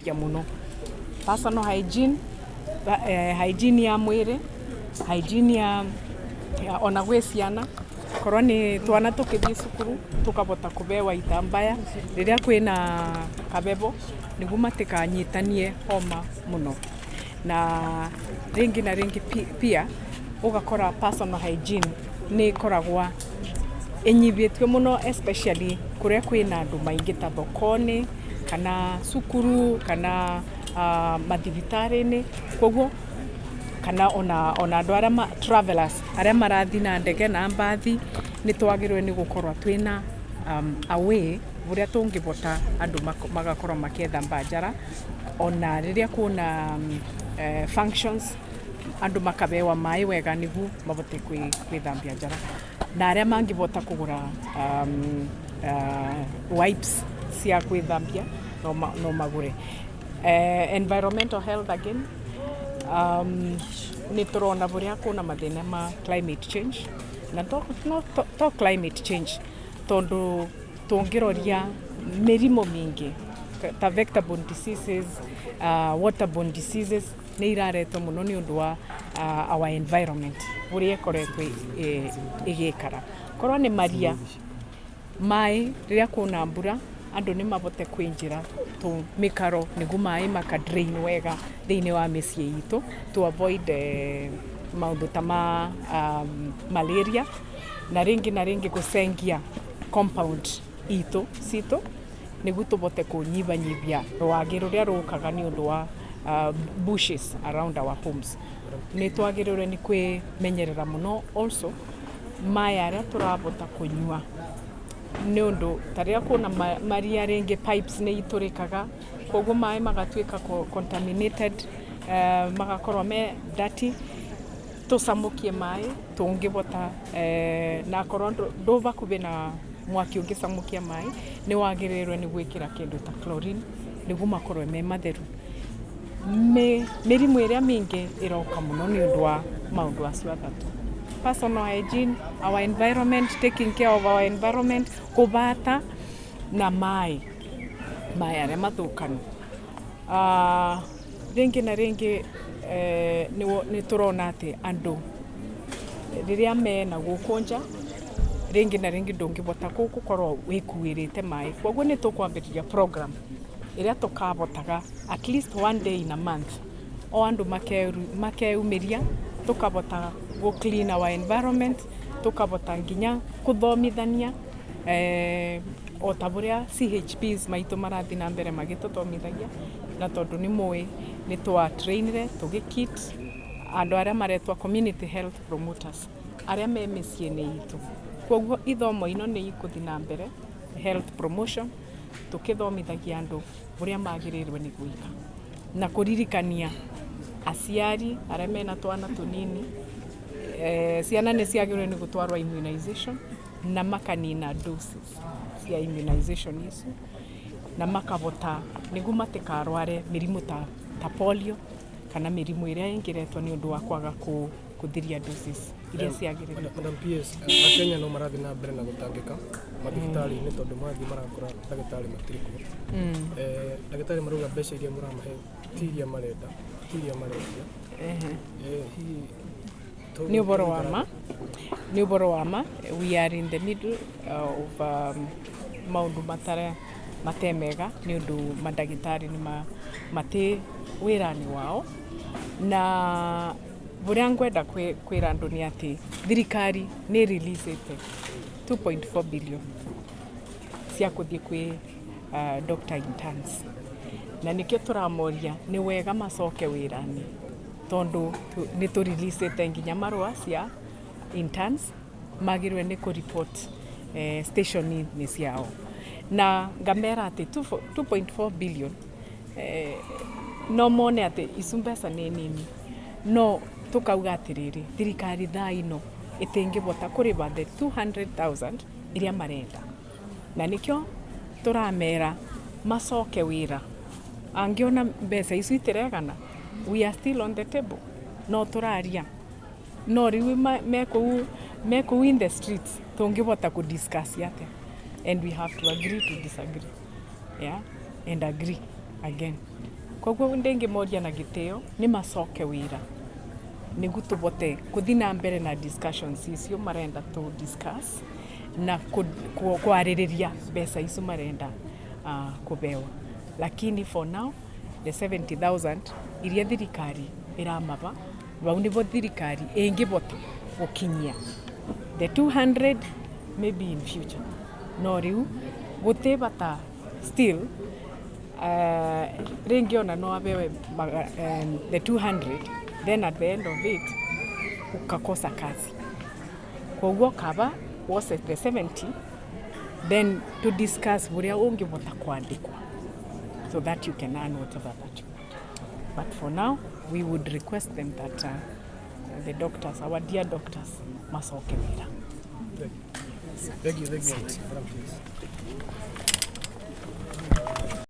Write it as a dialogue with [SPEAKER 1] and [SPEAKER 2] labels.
[SPEAKER 1] Mũno personal hygiene, hygiene ya mwĩrĩ, hygiene ya ona gwĩ ciana, korwo nĩ twana tũkĩthiĩ cukuru tũkabota kũbewa itambaya rĩrĩa kwĩna kabebo nĩguo matikanyitanie homa mũno. Na rĩngĩ na rĩngĩ pia ũgakora personal hygiene nĩ ĩkoragwa ĩnyivĩtio mũno, especially kũrĩa kwĩna andũ maingĩ ta thoko-inĩ kana cukuru kana mathibitarĩ-inĩ. Koguo kana ona andũ arĩa travelers arĩa marathiĩ na ndege na mbathi, nĩ twagĩrĩirwo nĩ gũkorwo twĩna a way ũrĩa tũngĩbota andũ magakorwo makethamba njara, ona rĩrĩa kwĩna functions, andũ makabewa maĩ wega nĩguo mabote kwĩthambia njara, na arĩa mangĩbota kũgũra wipes cia kwĩthambia no magũre. Environmental health again, nĩ tũrona bũrĩa kwĩna mathĩna ma climate change, na to, no, to climate change, tondũ tũngĩroria mĩrimũ mĩingĩ ta vector-borne diseases, waterborne diseases nĩ iraretwo mũno nĩ ũndũ wa our environment ũrĩa ĩkoretwo ĩgĩikara. Korwo nĩ maria maĩ, rĩrĩa kwĩna mbura andũ nĩ mabote kwĩnjĩra tũmĩkaro nĩguo maĩ maka drain wega thĩinĩ wa mĩciĩ itũ to avoid maũndũ ta ma malaria, na rĩngĩ na rĩngĩ gũcengia compound itũ citũ nĩguo tũbote kũnyibanyibia rwagĩ rũrĩa rũkaga nĩ ũndũ wa bushes around our homes. Nĩ twagĩrĩirwo nĩ kwĩmenyerera mũno also maĩ arĩa tũrabota kũnyua, nĩ ũndũ ta rĩrĩa kwĩna maria, rĩngĩ pipes nĩ itũrĩkaga, koguo maĩ magatuĩka contaminated, magakorwo me dirty. Tũcamũkie maĩ tũngĩbota, na akorwo ndũ bakubĩ na mwaki ũngĩcamũkia maĩ, nĩ wagĩrĩirwo nĩ gwĩkĩra kĩndũ ta chlorine nĩguo makorwo me matheru. Mĩrimũ ĩrĩa mĩingĩ ĩroka mũno nĩ ũndũ wa maũndũ acio atatũ: personal hygiene, our environment, taking care of our environment, kũbata na maĩ arĩa mathũkanu. Rĩngĩ na rĩngĩ nĩ tũrona atĩ andũ rĩrĩa mena gũkũ nja, rĩngĩ na rĩngĩ ndũngĩbota gũkorwo wĩkuĩrĩte maĩ. Koguo nĩ tũkwambĩrĩria program ĩrĩa tũkabotaga at least one day in a month o andũ makeyumĩria, tũkabota gũ clean our environment, tũkabota nginya kũthomithania o ta ũrĩa CHPs maitũ marathiĩ na mbere magĩtũthomithagia. Na tondũ nĩ mũĩ nĩ twa-trainire tũgĩ-kit andũ arĩa maretwo community health promoters arĩa me mĩciĩ-inĩ itũ. Koguo ithomo ino nĩ ikũthiĩ na mbere, health promotion, tũkĩthomithagia andũ ũrĩa magĩrĩirwo nĩ gwĩka na kũririkania aciari arĩa mena twana tũnini, ciana nĩ ciagĩrĩirwo nĩ gũtwarwo immunization na makanina doses cia immunization icio na makabota nĩguo matikarware mĩrimũ ta polio kana mĩrimũ ĩrĩa ĩngĩretwo nĩ ũndũ wa kwaga kũthiria doses iria ciagĩrĩire.
[SPEAKER 2] Madam PS, Akenya no marathiĩ na mbere na gũtangĩka mathibitarĩ-inĩ tondũ mathiĩ marakora ndagĩtarĩ matirĩ kuo. Ndagĩtarĩ marauga mbeca iria mũramahe ti iria marenda, ti iria marendia. Hihi
[SPEAKER 1] Nĩ ũhoro wa ma, nĩ ũhoro wa ma. We are in the middle of maũndũ matara mate mega nĩ ũndũ mandagĩtarĩ nĩ matĩ wĩra-inĩ wao. Na ũrĩa ngwenda kwĩra andũ nĩ atĩ thirikari nĩ release 2.4 billion cia kũthiĩ kwĩ doctor interns, na nĩkĩo tũramoria nĩ wega macoke wĩra-inĩ, tondũ nĩ tũ release nginya marũa cia interns magĩrĩirwo nĩ kũ report station-inĩ ciao. Na ngamera atĩ 2.4 billion, no mone atĩ icu mbeca nĩ nini, no tũkauga atĩrĩrĩ, thirikari thaa ino ĩtingĩbota kũrĩba the 200,000 iria marenda, na nĩkĩo tũramera macoke wĩra. Angĩona mbeca icu itiregana, we are still on the table, no tũraria, no rĩu mekũu in the streets, tũngĩbota kũ discuss atĩa? And we have to agree to disagree, yeah, and agree again. Koguo ndingimoria na gitio ni macoke wira niguo tubote kuthi na mbere na discussions icio marenda tu discuss na kwarĩrĩria mbeca icio marenda kubewa. Lakini for now the 70,000 iria thirikari iramaba bau nibo thirikari ĩngĩbota gũkinyia the 200 maybe in future, no riu gũtĩ bata still. Rĩngĩ ona no abewe the 200, then at the end of it ukakosa kazi. Koguo kaba wose the 70, then to discuss buria ũngĩbota kwandĩkwa so that you can earn whatever that you want. But for now we would request them that the doctors, our dear doctors, macoke wĩra.
[SPEAKER 2] Thank you, thank you. Madam Chief.